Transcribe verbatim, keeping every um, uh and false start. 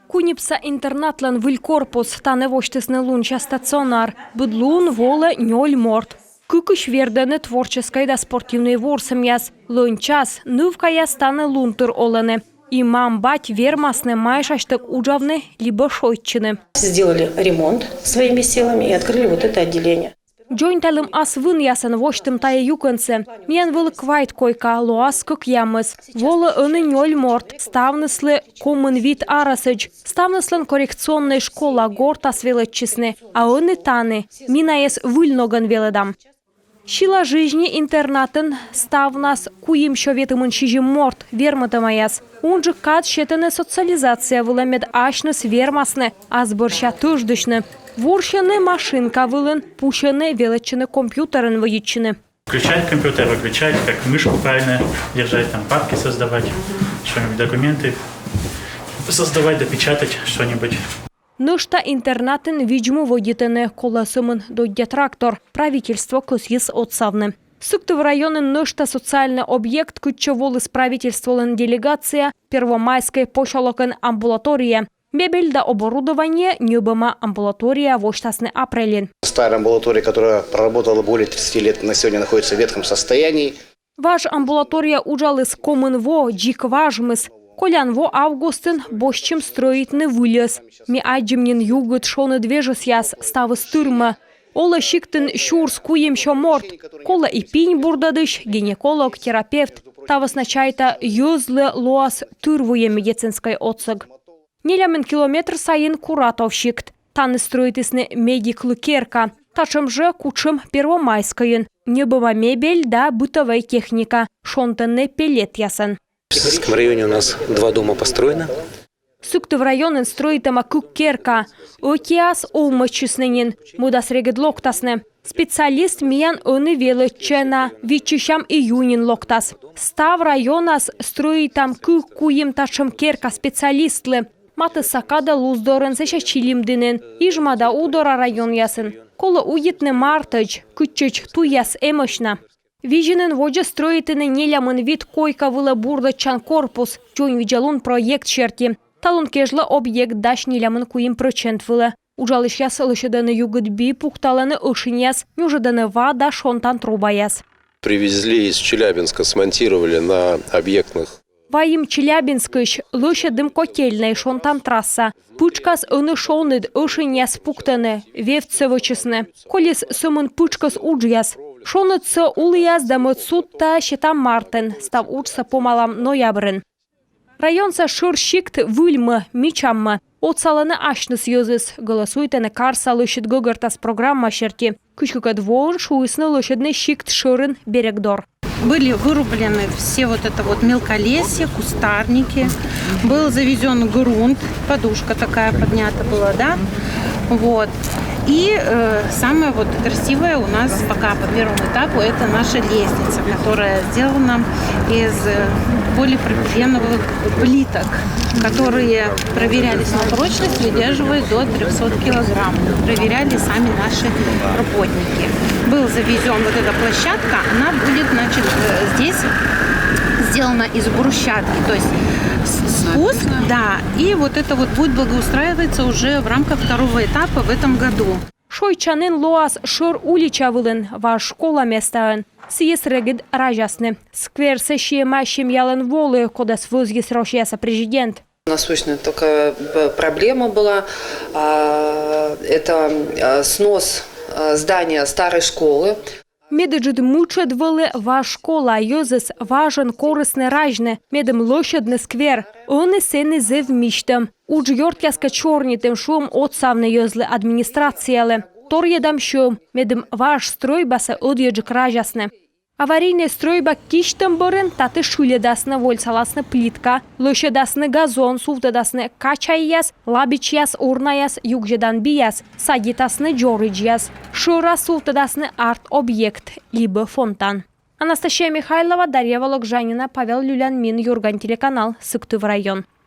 Кунипса интернатлӧн выль корпус. Тані восьтісны лунся стационар. Быд лун волӧ нёль морт. Кыкысь вердӧны творческӧй да спортивнӧй ворсӧмъяс. Лӧнь час. Нывкаяс тані лунтыр олӧны. И мам-бать вермасны майшасьтӧг уджавны либӧ шойччыны. Сделали ремонт своими силами и открыли вот это отделение. Дзоньталім ас вынъясӧн, восьтім тайӧ юкӧнсӧ. Миян вӧлі квайт койка, лоас кӧкъямыс. Волӧ ӧні нёль морт, ставныслы комын вит арӧсӧдз. Ставныслӧн коррекционнӧй школа гортас велӧдчисны, а ӧні тані. Ми найӧс выль ногӧн велӧдам. Сила жизни интернатын ставнас куимсё ветымын сизим морт, вермытӧмаяс. Унджык кад сетӧны социализация вылӧ, мед асьныс вермасны ас бӧрся тӧждысьны. Ворсьӧны машинка вылын, пусьӧны, велӧдчӧны компьютерӧн вӧдитчыны. Включать компьютер, выключать, как мышку правильно держать, там папки создавать, что-нибудь, документы создавать, допечатать что-нибудь. Нӧшта интернатын видз-му вӧдитӧны, колӧ сӧмын доддя трактор. Правительство кӧсйис отсавны. Сыктыв районын нӧшта социальнӧй объект, кытчӧ воліс правительстволӧн делегация — Первомайскӧй посёлокын амбулатория. Мебель да оборудование ньӧбӧма. Амбулатория восьтасны апрельын. Старая амбулатория, которая проработала более тридцати лет, на сегодня находится в ветхом состоянии. Важ амбулатория уджаліс комын во, дзик важмис. Колян во августын босьтчим стрӧитны выльӧс. Ми аддзим нин югыд, шоныд вежӧсъяс, ставыс тырмӧ. Олӧ сиктын сюрс куимсё морт. Колӧ и пинь бурдӧдысь, гинеколог, терапевт. Та вӧсна чайта, йӧзлы лоас тырвыйӧ медицинскӧй отсӧг. Нелямын километр сайын Куратов сикт. Тані стрӧитісны медиклы керка. Татшӧм жӧ, кутшӧм Первомайскӧйын. Ньӧбӧма мебель да бытӧвӧй техника. Шонтӧны пеллетъясӧн. В Сысольском районе у нас два дома построено. Сыктыв районын стрӧитӧма кык керка. Ӧтиас овмӧдчисны нин, мӧдас регыд локтасны. Специалист миян ӧні велӧдчӧ на, виччысям июньын локтас. Став районас стрӧитам кык-куим татшӧм керка специалистлы. Матысса кадӧ Луздорын, сэсся Чилимдінын, Ижма да Удора районъясын. Колӧ удитны мартӧдз, кытчӧдз туйяс эмӧсь на. Визинын водзӧ стрӧитӧны нелямын вит койка вылӧ бурдӧдчан корпус, «Дзоньвидзалун» проект серти. Талун кежлӧ объект дась нелямын куим прӧчент вылӧ. Уджалысьяс лӧсьӧдӧны югыд би, пукталӧны ӧшиньяс, нюжӧдӧны ва да шонтан трубаяс. Привезли из Челябинска, смонтировали на объектных. Вайим Челябинскысь, лӧсьӧдім котельнӧй, шонтан трасса. Пытшкас ӧні шоныд, ӧшиньяс пуктӧны, вевтсӧ вӧчисны. Колис сӧмын пытшкӧс уджъяс. Шонӧдсӧ уліяс да мӧд судта сетам мартын, став уджсӧ помалам ноябрын. Районса шӧр сикт выльмӧ, мичаммӧ. Отсалӧны асьныс йӧзыс, гӧлӧсуйтӧны «Карса лӧсьыд гӧгӧртас» программа серти. Кызь кыкӧд воын шуисны лӧсьӧдны сикт шӧрын берегдор. Были вырублены все вот это вот мелколесье, кустарники. Был завезен грунт, подушка такая поднята была, да? Вот. И э, самое вот красивое у нас пока по первому этапу — это наша лестница, которая сделана из э, полипропиленовых плиток, которые проверялись на прочность, выдерживают до трёхсот килограмм. Проверяли сами наши работники. Был завезен вот эта площадка, она будет, значит, э, здесь сделана из брусчатки, то есть с- спуск, да, и вот это вот будет благоустраиваться уже в рамках второго этапа в этом году. Шойччанін лоас шӧр улича вылын, важ школа местаын. Сійӧс регыд разясны. Скверсӧ сиӧма семьялӧн волы, кодӧс вӧзйис Россияса президент. Насущная такая э, проблема была. А, Это э, снос э, здания старой школы. Медыджыд мытшӧд вӧлі важ школа. Йӧзыс важӧн корисны разьны, медым лӧсьӧдны сквер. Ӧні сэні зэв мисьтӧм. Уджъёртъяскӧд сёрнитім, шуим отсавны йӧзлы, администрациялы. Торйӧдам сьӧм, медым важ стрӧйбасӧ ӧдйӧджык разясны. Аварийнӧй стрӧйба кисьтӧм бӧрын таті шыльӧдасны, вольсаласны плитка, лӧсьӧдасны газон, сувтӧдасны качайяс, лабичьяс, урнаяс, югзьӧдан бияс, садитасны дзоридзьяс. Шӧрас сувтӧдасны арт-объект либӧ фонтан. Анастасия Михайлова, Дарья Вологжанина, Павел Люлянмин, «Юрган» телеканал, Сыктыв район.